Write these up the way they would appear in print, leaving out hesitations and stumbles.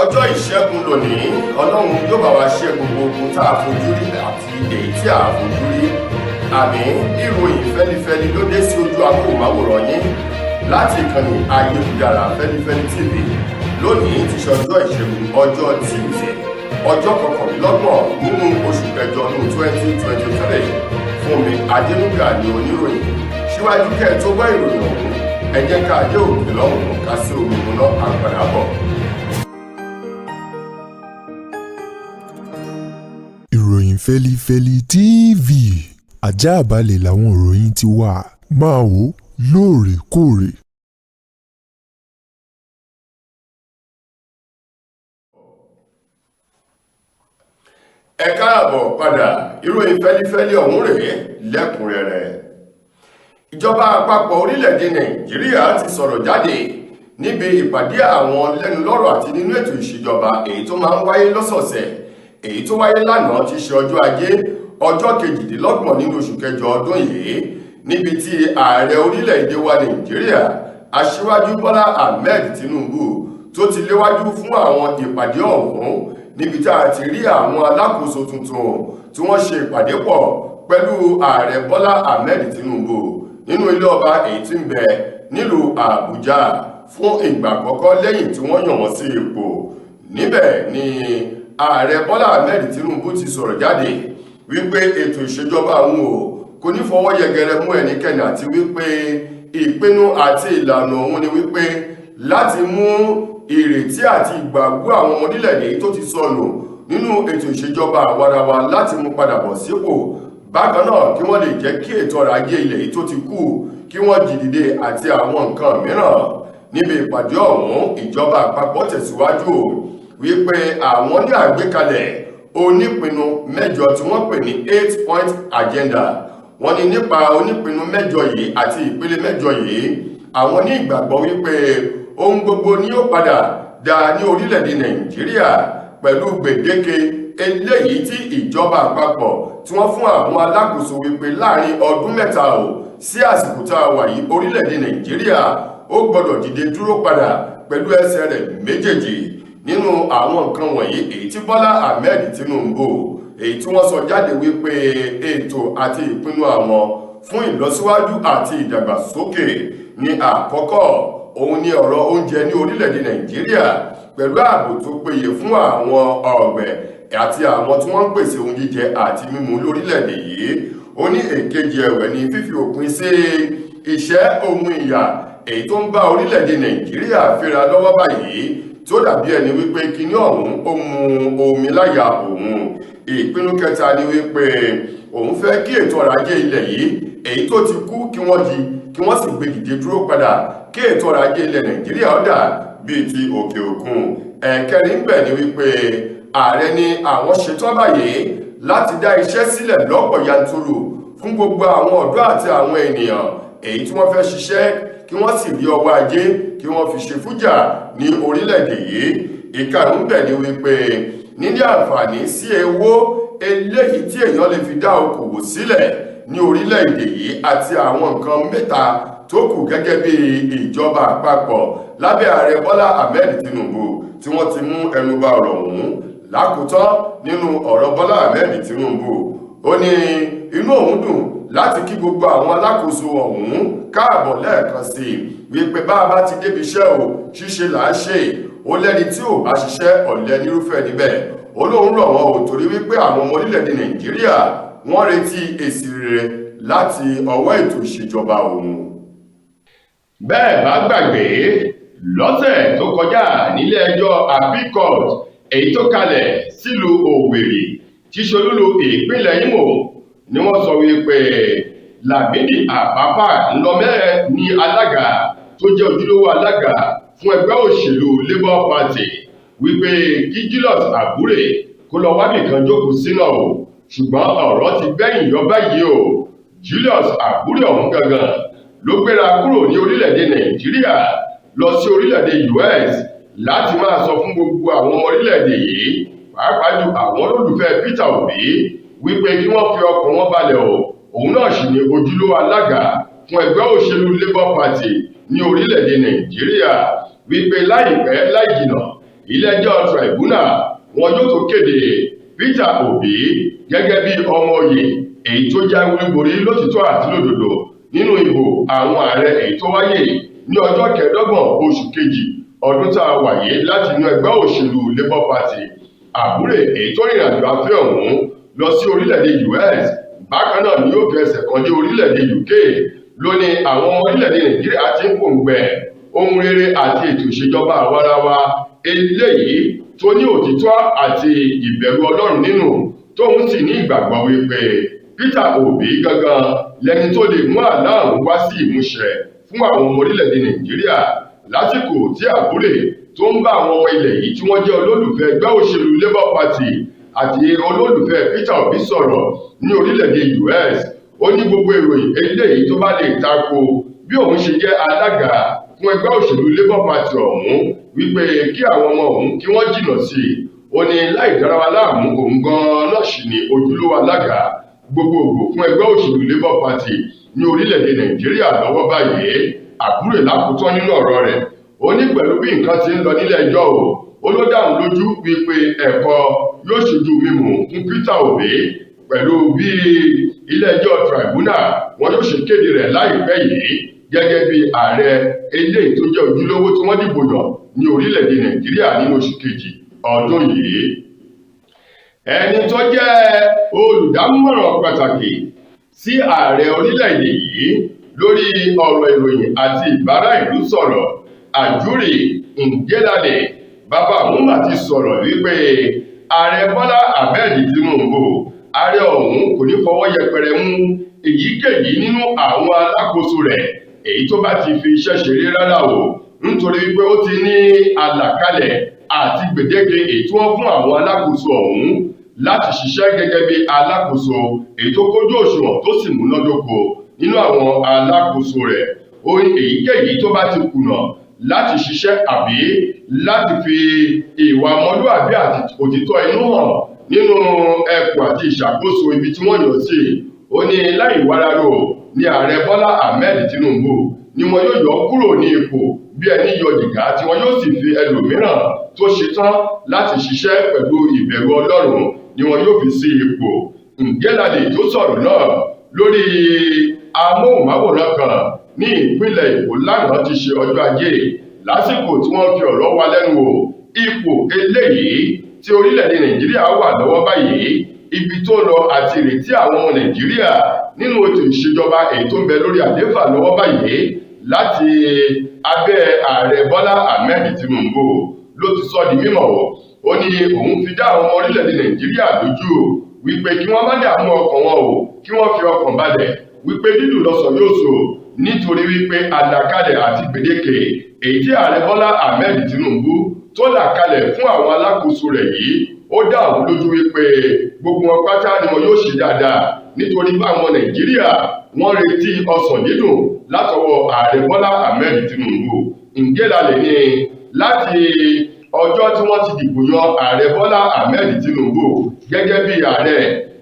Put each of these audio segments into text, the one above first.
Ọjọ́ Ìṣẹ́gun lónìí. Ọlọ́run yóò bá wa ṣe gbogbo ogun tá a fojú rí àti èyí tí a fojú rí. Àmì ìròyìn fẹ́lifẹ́li ló dé sí ojú amóhùnmáwòrán yín láti ìkànnì ayélujára Fẹ́lifẹ́li TV. Lónìí ti ṣe ọjọ́ Ìṣẹ́gun, ọjọ́ Tuesday, ọjọ́ 29 nínú oṣù kẹjọ ọdún 2023. Fúnmi Adénúgà ní oníròyìn. Síwájú kẹ́ ẹ tó gbọ́ ìròyìn ọ̀hún, ẹ jẹ́ ká dé òkè lọ́hùn-ún, ká sí omi ìmúná àgbàdá bọ̀. Ìròyìn Fẹ́lifẹ́li TV, àjààbálẹ̀ làwọn ìròyìn ti wà, máa wò lóòrèkóòrè. Ẹ káàbọ̀ padà. Ìròyìn fẹ́lifẹ́li ọ̀hún rèé lẹ́kùnrẹ́rẹ́. Ìjọba àpapọ̀ orílẹ̀-èdè Nàìjíríà ti sọ̀rọ̀ jáde níbi ìpàdé àwọn lẹ́nulọ́rọ̀ àti nínú ètò ìṣèjọba èyí tó máa ń wáyé lọ́sọ̀ọ̀sẹ̀, èyí tó wáyé lánàá ti ṣe ọjọ́ Ajé, ọjọ́ 28 nínú oṣù kẹjọ ọdún yìí, níbi tí ààrẹ orílẹ̀-èdè wa Nàìjíríà, Aṣíwájú Bọ́lá Ahmed Tinubu, tó ti léwájú fún àwọn ìpàdé ọ̀hún, níbi tí a ti rí àwọn alákòóso tuntun tí wọ́n ṣe ìpàdé pọ̀ pẹ̀lú ààrẹ Bọ́lá Ahmed Tinubu nínú ilé ọba èyí tí ń bẹ nílùú Àbújá fún ìgbà àkọ́kọ́ lẹ́yìn tí wọ́n yàn wọ́n sí ipò. Níbẹ̀ ni ààrẹ Bọ́lá Ahmed Tinubu ti sọ̀rọ̀ jáde wípé ètò ìṣèjọba àwọn ò kò ní fọwọ́ yẹgẹrẹ mú ẹnikẹ́ni, àti wípé ìpinnu àti ìlànà òun ni wípé láti mú ìrètí àti ìgbàgbọ́ àwọn ọmọ orílẹ̀-èdè tó ti sọnù nínú ètò ìṣèjọba àwarawa láti mú padà bọ̀ sípò. Bákan náà, kí wọ́n lè jẹ́ kí ètò ọrọ̀ ajé ilẹ̀ yìí tó ti kú kí wọ́n jí dìde àti àwọn nǹkan mìíràn. Níbi ìpàdé ọ̀hún, ìjọba àpapọ̀ tẹ̀síwájú wípé àwọn ní àgbékalẹ̀ onípinnu mẹ́jọ tí wọ́n pè ní 8 point agenda. Wọ́n ní nípa onípinnu mẹ́jọ yìí àti ìpele mẹ́jọ yìí, àwọn ní ìgbàgbọ́ wípé ohun gbogbo ni yóò padà dá ní orílẹ̀-èdè Nàìjíríà pẹ̀lú gbèdéke eléyìí tí ìjọba àpapọ̀ tí wọ́n fún àwọn alákòóso wípé láàrin ọdún 3 ò sí àsìkò tá a wà yìí, orílẹ̀-èdè Nàìjíríà ó gbọ́dọ̀ dìde dúró padà pẹ̀lú ẹsẹ̀ rẹ̀ méjèèjì. Nínú àwọn nǹkan wọ̀nyí èyí tí Bọ́lá Ahmed Tinubu èyí tí wọ́n sọ jáde wípé ètò àti ìpinnu àwọn fún ìlọsíwájú àti ìdàgbàsókè ní àkọ́kọ́, òun ni ọ̀rọ̀ oúnjẹ ní orílẹ̀-èdè Nàìjíríà pẹ̀lú ààbò tó péye fún àwọn ọ̀gbẹ̀ àti àwọn tí wọ́n ń pèsè ohun jíjẹ àti mímu lórílẹ̀-èdè yìí. Ó ní èkejì ẹ̀wẹ̀ ní fífi òpin sí ìṣẹ́ ohun ìyà èyí tó ń bá orílẹ̀-èdè Nàìjíríà fínra lọ́wọ́ báyìí, tó dàbí ẹni wípé kíní ọ̀hún ó mu omi láyà òun. Ìpinnu kẹta ni wípé òun fẹ́ kí ètò ọrọ̀ ajé ilẹ̀ yìí èyí tó ti kú kí wọ́n jí kí wọ́n sì gbé dìde dúró padà, kí ètò ọrọ̀ ajé ilẹ̀ Nàìjíríà ó dà bíi ti òkè òkun. Ẹ̀kẹrin ń bẹ̀ ni wípé ààrẹ ní àwọn ṣetán báyìí láti dá iṣẹ́ sílẹ̀ lọ́pọ̀ yanturu fún gbogbo àwọn ọ̀dọ́ àti àwọn ènìyàn èyí tí wọ́n fẹ́ ṣiṣẹ́ kí wọ́n sì rí ọwọ́ ajé kí wọ́n fi ṣe fújà ní orílẹ̀-èdè yìí. Ìkarùn-ún bẹ̀ ni wípé níní àǹfààní sí owó eléyìí tí èèyàn lè fi dá okòwò sílẹ̀ ní orílẹ̀-èdè yìí àti àwọn nǹkan mẹ́ta tó kù gẹ́gẹ́ bí ìjọba àpapọ̀ lábẹ́ ààrẹ Bọ́lá Ahmed Tinubu tí wọ́n ti mú ẹnu bà ọ̀rọ̀ ọ̀hún. Lákòótán nínú ọ̀rọ̀ Bọ́lá Ahmed Tinubu, ó ní inú òun dùn láti kí gbogbo àwọn alákòóso ọ̀hún káàbọ̀ lẹ́ẹ̀kan sí i wípé bá a bá ti débi iṣẹ́ o, ṣíṣe là á ṣe. Ó lẹ́ni tí ò bá ṣiṣẹ́, ọ̀lẹ nírúfẹ́ níbẹ̀. Ó lóun rọ̀ wọ́n ò torí wípé àwọn ọmọ orílẹ̀-èdè Nàìjíríà wọ́n retí èsì rere láti ọwọ́ ètò ìṣèjọba òun. Bẹ́ẹ̀ bá gbàgbé, lọ́sẹ̀ tó kọjá nílé ẹjọ́ Appeal Court èyí tó kalẹ̀ sílùú Òwèrì tí ṣolúlu ìpínlẹ̀ Imo ni wọ́n sọ wípé Lamidi Apapa ńlọmẹ́ ní alága tó jẹ́ ojúlówó alága fún ẹgbẹ́ òṣèlú Labour Party, wípé kí Julius Abure kó lọ wábì kan jókòó sínú o. Ṣùgbọ́n ọ̀rọ̀ ti gbẹ̀yìn yọ báyìí o. Julius Abure ọ̀hún gangan ló gbéra kúrò ní orílẹ̀-èdè Nàìjíríà lọ sí orílẹ̀-èdè US láti máa sọ fún gbogbo àwọn ọmọ orílẹ̀-èdè yìí, pàápàá jù àwọn olólùfẹ́ Peter Obi, wípé kí wọ́n fi ọkàn wọn balẹ̀ o, òun náà sì ni ojúlówó alága fún ẹgbẹ́ òṣèlú Labour Party ní orílẹ̀-èdè Nàìjíríà, wípé láìpẹ́ láì jìnà Ilé-ẹjọ́ tribunal wọn yóò tó kéde Peter Obi gẹ́gẹ́ bí ọmọ oyè èyí tó jáwé olúborí lótìtọ́ àti lódodo nínú ìbò àwọn ààrẹ èyí tó wáyé ní ọjọ́ 25 oṣù kejì ọdún tá a wà yìí láti inú ẹgbẹ́ òṣèlú Labour Party. Àbúrè èyí tó rìnrìn àjò afẹ́ ọ̀hún lọ sí orílẹ̀-èdè US, bákan náà ni yóò fi ẹsẹ̀ kan dé orílẹ̀-èdè UK, ló ní àwọn ọmọ orílẹ̀-èdè Nàìjíríà ti ń pòǹgbẹ ohun rere àti ètò ìṣèjọba àwarawa eléyìí tó ní òtítọ́ àti ìbẹ̀rù Ọlọ́run nínú, tóun sì ní ìgbàgbọ́ wípé Peter Obi gangan lẹni tó lè mú àlá ọ̀hún wá sí ìmúṣẹ fún àwọn ọmọ orílẹ̀-èdè Nàìjíríà. Lásìkò tí Àbúrè tó ń bá àwọn ọmọ ilẹ̀ yìí tí wọ́n jẹ́ olólùfẹ́ ẹgbẹ́ òṣèlú Labour Party àti olólùfẹ́ Peter Obi sọ̀rọ̀ ní orílẹ̀-èdè US, ó ní gbogbo ìròyìn eléyìí tó bá lè tako bí òun ṣe jẹ́ alága fún ẹgbẹ́ òṣèlú Labour Party ọ̀hún wípé kí àwọn ọmọ òun kí wọ́n jìnnà sí i. Ó ní láì dára wa láàmú, òun gan-an náà sì ni ojúlówó alága gbogbogbò fún ẹgbẹ́ òṣèlú Labour Party ní orílẹ̀-èdè Nàìjíríà lọ́wọ́ báyìí. Àbúrè lákòótán nínú ọ̀rọ̀ rẹ̀, ó ní pẹ̀lú bí nǹkan ti ń lọ nílé ẹjọ́ o, ó ló dáhùn lójú wípé ẹ̀kọ́ yóò ṣojú mímu fún Peter Obi pẹ̀lú bí ilé ẹjọ́ tribunal wọn yóò ṣe kéde rẹ̀ láìpẹ́ yìí gẹ́gẹ́ bí ààrẹ eléyìí tó jẹ́ ojúlówó tí wọ́n dìbò yàn ní orílẹ̀-èdè Nàìjíríà nínú oṣù kejì ọdún yìí. Ẹni tó jẹ́ olùdámọ̀ràn pàtàkì sí ààrẹ orílẹ̀-èdè yìí lórí ọ̀rọ̀ ìròyìn àti ìbára ìlú sọ̀rọ̀, Ajuri Ngelale, bàbá Muma ti sọ̀rọ̀ wípé ààrẹ Bọ́lá Ahmed Tinubu, ààrẹ ọ̀hún kò ní fọwọ́ yẹpẹrẹ mú èyíkéyìí nínú àwọn alákòóso rẹ̀ èyí tó bá ti fi iṣẹ́ ṣeré rárá o, nítorí wípé ó ti ní àlàkalẹ̀ àti gbèdéke èyí tí wọ́n fún àwọn alákòóso ọ̀hún láti ṣiṣẹ́ gẹ́gẹ́ bí alákòóso èyí tó kójú òṣùwọ̀n tó sì múnádóko nínú àwọn alákòóso rẹ̀. Ó ní èyíkéyìí tó bá ti kùnà láti ṣiṣẹ́ àbí láti fi ìwà ọmọlúwàbí àti òtítọ́ inú hàn nínú ẹkùn àti ìṣàkóso ibi tí wọ́n yàn sí, ó ní láì wárarò ní ààrẹ Bọ́lá Ahmed Tinubu ni wọn yóò yọ kúrò ní ipò bí ẹni yọ jìgá, tí wọn yóò sì fi ẹlòmíràn tó ṣetán láti ṣiṣẹ́ pẹ̀lú ìbẹ̀rù Ọlọ́run ni wọn yóò fi sí ipò. Ngelale tó sọ̀rọ̀ náà lórí amóhùnmáwòrán kan ní ìpínlẹ̀ Èkó lánàá ti ṣe ọjọ́ Ajé lásìkò tí wọ́n fi ọ̀rọ̀ wa lẹ́nu wò ipò eléyìí tí orílẹ̀-èdè Nàìjíríà wà lọ́wọ́ báyìí, ibi tó lọ àti ìrètí àwọn ọmọ Nàìjíríà nínú ètò ìṣèjọba èyí tó ń bẹ lórí àlééfà lọ́wọ́ báyìí láti abẹ́ ààrẹ Bọ́lá Ahmed Tinubu ló ti sọ di mímọ̀ o. Ó ní òun fi dá àwọn ọmọ orílẹ̀-èdè Nàìjíríà lójú wípé kí wọ́n má dààmú ọkàn wọn o, kí wọ́n fi ọkàn balẹ̀ wípé dídùn lọ́sàn yóò so, nítorí wípé àlàkalẹ̀ àti gbèdéke èyí tí ààrẹ Bọ́lá Ahmed Tinubu tó là kalẹ̀ fún àwọn alákòóso rẹ̀ yìí, ó dá òun lójú wípé gbogbo wọn pátá ni wọn yóò ṣe dáadáa, nítorí bá àwọn Nàìjíríà wọ́n retí ọsàn dídùn látọwọ́ ààrẹ Bọ́lá Ahmed Tinubu. Ngelale ní láti ọjọ́ tí wọ́n ti dìbò yan ààrẹ Bọ́lá Ahmed Tinubu gẹ́gẹ́ bí ààrẹ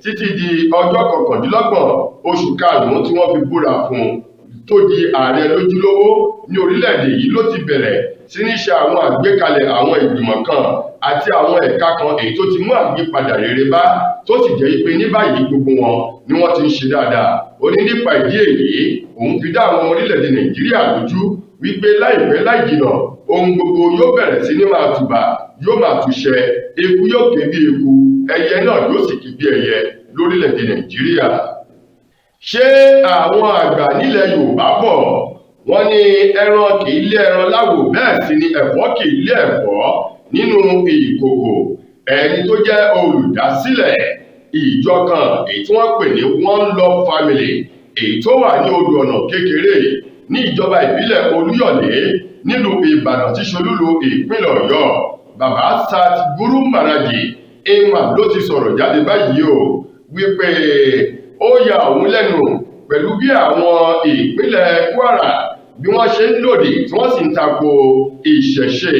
títí di ọjọ́ 29 oṣù karùn-ún tí wọ́n fi búra fún un tó di ààrẹ lójúlówó ní orílẹ̀-èdè yìí ló ti bẹ̀rẹ̀ sí ní ṣe àwọn àgbékalẹ̀ àwọn ìgbìmọ̀ kan àti àwọn ẹ̀ka kan èyí tó ti mú àyípadà rere bá, tó sì jẹ́ pé ní báyìí gbogbo wọn ni wọ́n ti ń ṣe dáadáa. Ó ní nípa ìdí èyí òun fi dá àwọn ọmọ orílẹ̀-èdè Nàìjíríà lójú wípé láìpẹ́ láì jìnà ohun gbogbo yóò bẹ̀rẹ̀ sí ní máa tùbà, yóò máa túṣẹ, eku yóò ké bí eku, ẹyẹ náà yóò sì ké bí ẹyẹ lórílẹ̀-èdè Nàìjíríà. Ṣé àwọn àgbà nílẹ̀ Yorùbá bọ̀ wọ́n ní ẹran kì í lé ẹran láwò, bẹ́ẹ̀ sì ni ẹ̀fọ́ kì í lé ẹ̀fọ́ nínú ìkòkò. Ẹni tó jẹ́ olùdásílẹ̀ ìjọ kan èyí tí wọ́n pè ní One Love Family èyí tó wà ní odò ọ̀nà kékeré ní ìjọba ìbílẹ̀ Olúyọ̀lé nílùú Ìbàdàn tí ṣolúlu ìpínlẹ̀ Ọ̀yọ́, bàbá Sat Guru Maharaji Emma ló ti sọ̀rọ̀ jáde báyìí o wípé ó ya òun lẹ́nu pẹ̀lú bí àwọn ìpínlẹ̀ Kwara bí wọ́n ṣe ń lòdì tí wọ́n sì ń tako ìṣẹ̀ṣe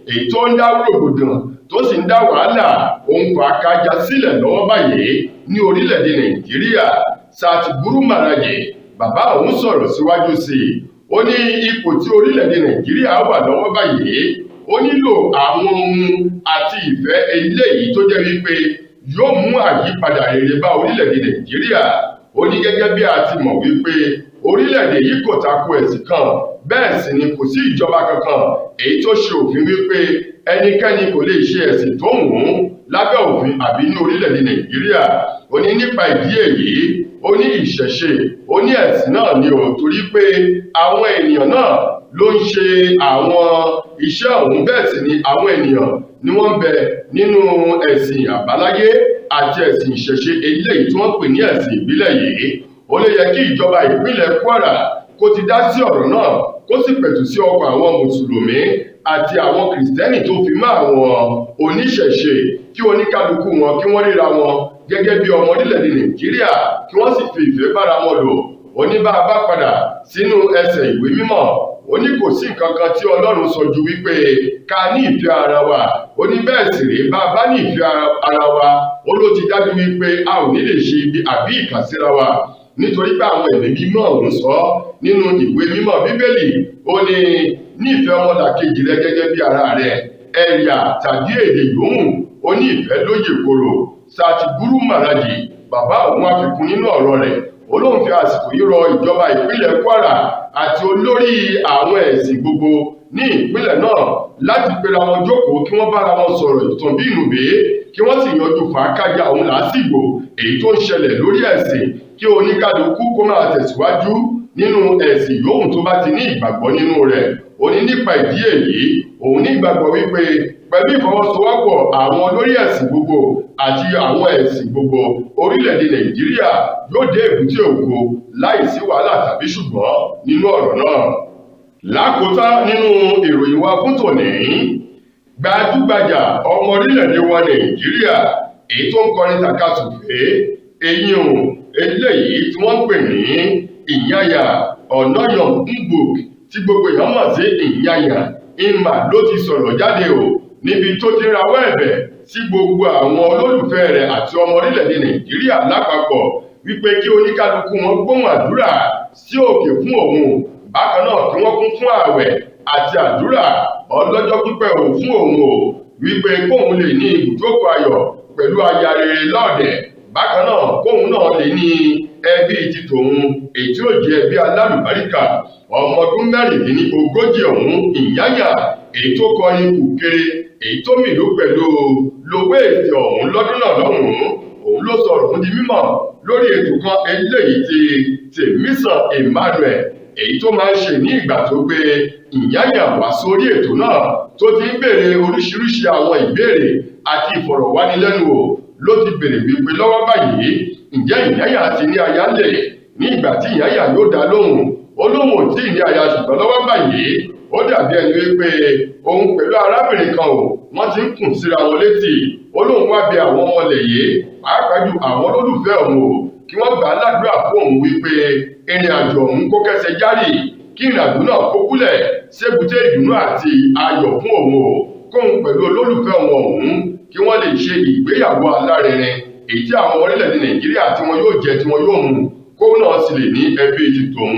èyí tó ń dá rògbòdàn tó sì ń dá wàhálà òun kò akájá sílẹ̀ lọ́wọ́ báyìí ní orílẹ̀-èdè Nàìjíríà. Sat Guru Maharaji bàbá òun sọ̀rọ̀ síwájú sí i, ó ní ipò tí orílẹ̀-èdè Nàìjíríà wà lọ́wọ́ báyìí Ó nílò àwọn ohun àti ìfẹ́ eléyìí tó jẹ́ wípé yóò mú àyípadà rere bá orílẹ̀-èdè Nàìjíríà. Ó ní gẹ́gẹ́ bí a ti mọ̀ wípé orílẹ̀-èdè yìí kò tako ẹ̀sìn kan, bẹ́ẹ̀ sì ni kò sí ìjọba kankan èyí tó ṣe òfin wípé ẹnikẹ́ni kò lè ṣe ẹ̀sìn tó wù ú lábẹ́ òfin àbí ní orílẹ̀-èdè Nàìjíríà. Ó ní nípa ìdí èyí, ó ní ìṣẹ̀ṣe, ó ní ẹ̀sìn náà ni ò, torí pé àwọn ènìyàn náà ló ń ṣe àwọn iṣẹ́ ọ̀hún, bẹ́ẹ̀ sì ni àwọn ènìyàn ni wọ́n ń bẹ nínú ẹ̀sìn àbáláyé àti ẹ̀sìn ìṣẹ̀ṣe eléyìí tí wọ́n pè ní ẹ̀sìn ìbílẹ̀ yìí. Ó lè yẹ kí ìjọba ìpínlẹ̀ Kwara kó ti dá sí ọ̀rọ̀ náà, kó sì pẹ̀tù sí ọkàn àwọn mùsùlùmí àti àwọn kìrìsìtẹ́nì tó fi mọ́ àwọn oníṣẹ̀ṣe, kí oníkálukú wọn kí wọ́n ríra wọn gẹ́gẹ́ bí ọmọ orílẹ̀-èdè Nàìjíríà, kí wọ́n sì fi ìfẹ́ bára wọn lò. Ó ní bá a bá padà sínú ẹsẹ̀ ìwé mímọ́, ó ní kò sí nǹkan kan tí Ọlọ́run sọ ju wípé ká ní ìfẹ́ ara wa. Ó ní bẹ́ẹ̀ sì rèé, bá a bá ní ìfẹ́ ara wa, ó ló ti dájú wípé a ò ní lè ṣe ibi àbí ìkà síra wa, nítorí pé àwọn ẹ̀mí mímọ́ ọ̀hún sọ nínú ìwé mímọ́ Bíbélì. Ó ní nífẹ̀ẹ́ ọmọlàkejì rẹ gẹ́gẹ́ bí ara rẹ, ẹ̀yà tàbí èdè yòówù, ó ní ìfẹ́ lóye koro. Sàtìgúrú Màràjì bàbá òun àfikún nínú ọ̀rọ̀ rẹ̀, ó lóun fi àsìkò yìí rọ ìjọba ìpínlẹ̀ Kwara àti olórí àwọn ẹ̀sìn gbogbo ní ìpínlẹ̀ náà láti pera wọn jókòó, kí wọ́n bára wọn sọ̀rọ̀ ìtàn bí ìnùbí, kí wọ́n sì yanjú fàákájà òun làásìgbò èyí tó ń ṣẹlẹ̀ lórí ẹ̀sìn, kí oníkálukú kó máa tẹ̀síwájú nínú ẹ̀sìn yòówù tó bá ti ní ìgbàgbọ́ nínú rẹ̀. Ó ní nípa ìdí èyí, òun ní ìgbàgbọ́ wípé pẹ̀lú ìfọwọ́sowọ́pọ̀ àwọn olórí ẹ̀sìn gbogbo àti àwọn ẹ̀sìn gbogbo, orílẹ̀-èdè Nàìjíríà yóò dé èbúté ògo láìsí wàhálà tàbí ṣùgbọ́n nínú ọ̀rọ̀ náà. Lákòótán nínú ìròyìn wa fún tòní, gbajúgbajà ọmọ orílẹ̀-èdè wa Nàìjíríà èyí tó ń kọrin tàkasùfé, eyín o eléyìí tí wọ́n ń pè ní Ìyáyà Ọ̀nàyàn Mbuk tí gbogbo èèyàn mọ̀ sí Ìyáyà Ìmà, ló ti sọ̀rọ̀ jáde o níbi tó ti rawọ́ ẹ̀bẹ̀ sí gbogbo àwọn olólùfẹ́ rẹ̀ àti ọmọ orílẹ̀-èdè Nàìjíríà lápapọ̀ wípé kí oníkálukú wọn gbóhùn àdúrà sí òkè fún òun, bákan náà kí wọ́n kún fún ààwẹ̀ àti àdúrà ọlọ́jọ́ pípẹ́ ò fún òun o, wípé kóun lè ní ibùjókòó ayọ̀ pẹ̀lú aya rere lọ́ọ̀dẹ̀, bákan náà kóun náà lè ní ẹbí ti tòun èyí tí ó jẹ́ ẹbí alálùbáríkà. Ọmọ ọdún 36 ọ̀hún Ìyáyà èyí tó kọrin kùkéré èyí tó mìlú pẹ̀lú lowó ètò ọ̀hún lọ́dún náà lọ́hùn-ún, òun ló sọ̀rọ̀ fún di mímọ̀ lórí ètò kan eléyìí ti Tèmísàn Emmanuel èyí tó máa ń ṣe ní ìgbà tó gbé Ìyáyà wá sórí ètò náà, tó ti ń béèrè oríṣiríṣi àwọn ìbéèrè àti ìfọ̀rọ̀wánilẹ́nuwò. Ló ti béèrè wípé lọ́wọ́ báyìí, ǹjẹ́ Ìyáyà ti ní aya ńlẹ̀? Ní ìgbà tí Ìyáyà yóò dá lóhùn, ó lóun ò tí ì ní aya, ṣùgbọ́n lọ́wọ́ báyìí ó dàbí ẹni wípé òun pẹ̀lú arábìnrin kan ò wọ́n ti ń kùn síra wọn létí. Ó lóun wá bẹ àwọn ọmọ ilẹ̀ yìí, pàápàá jù àwọn olólùfẹ́ òun ò, kí wọ́n gbà á ládùúrà fún òun wípé ìrìn àjò òun kó kẹsẹ̀ járì, kí ìrìn àjò náà kó kúlẹ̀ sébùté ìdùnnú àti ayọ̀ fún òun ò, kóun pẹ̀lú olólùfẹ́ òun ọ̀hún kí wọ́n lè ṣe ìgbéyàwó alárinrin èyí tí àwọn orílẹ̀-èdè Nàìjíríà tí wọn yóò jẹ tí wọn yóò mu, kóun náà sì lè ní ẹbí ti tòun,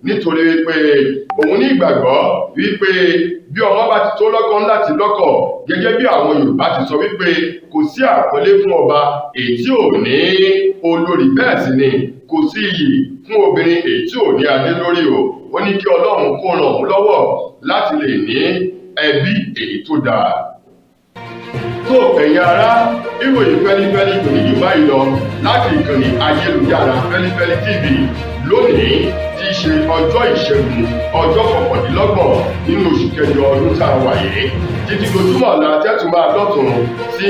nítorí wípé òun ní ìgbàgbọ́ wípé bí ọmọ bá ti tó lọ́kọ láti lọ́kọ, gẹ́gẹ́ bí àwọn Yorùbá ti sọ wípé kò sí àpọ́nlé fún ọba èyí tí ò ní olórí, bẹ́ẹ̀ sì ni kò sí iyì fún obìnrin èyí tí ò ní adé lórí o. Ó ní kí Ọlọ́run kó ràn òun lọ́wọ́ láti lè ní ẹbí èyí tó dáa. Tó ẹ̀yin ará, ìròyìn fẹ́lifẹ́li kò ní jù báyìí lọ láti ìkànnì ayélujára Fẹ́lifẹ́li TV lónìí tí í ṣe ọjọ́ ìṣẹ́gun, ọjọ́ 29 nínú oṣù kẹjọ ọdún tá a wà yìí. Títí lójúmọ́ ọ̀la tẹ́tù máa lọ́tún sí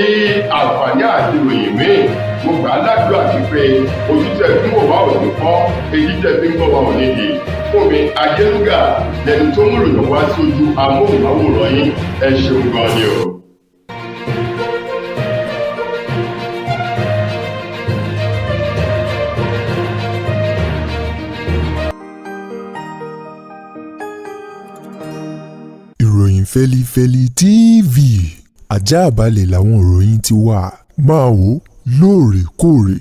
àǹfààní àti ìròyìn míì. Mo gbà á ládùúrà wípé ojú tẹ́ fi ń wò wá ò ní fọ́, etí tẹ́ fi ń gbọ́ wá ò ní di. Fúnmi Ajénúgà lẹni tó mú ìròyìn wá sí ojú amóhùnmáwòrán yín. Ẹ ṣeun gan ni o. Ìròyìn Fẹ́lifẹ́li TV àjààbálẹ̀ làwọn ìròyìn ti wà, máa wò lóòrèkóòrè.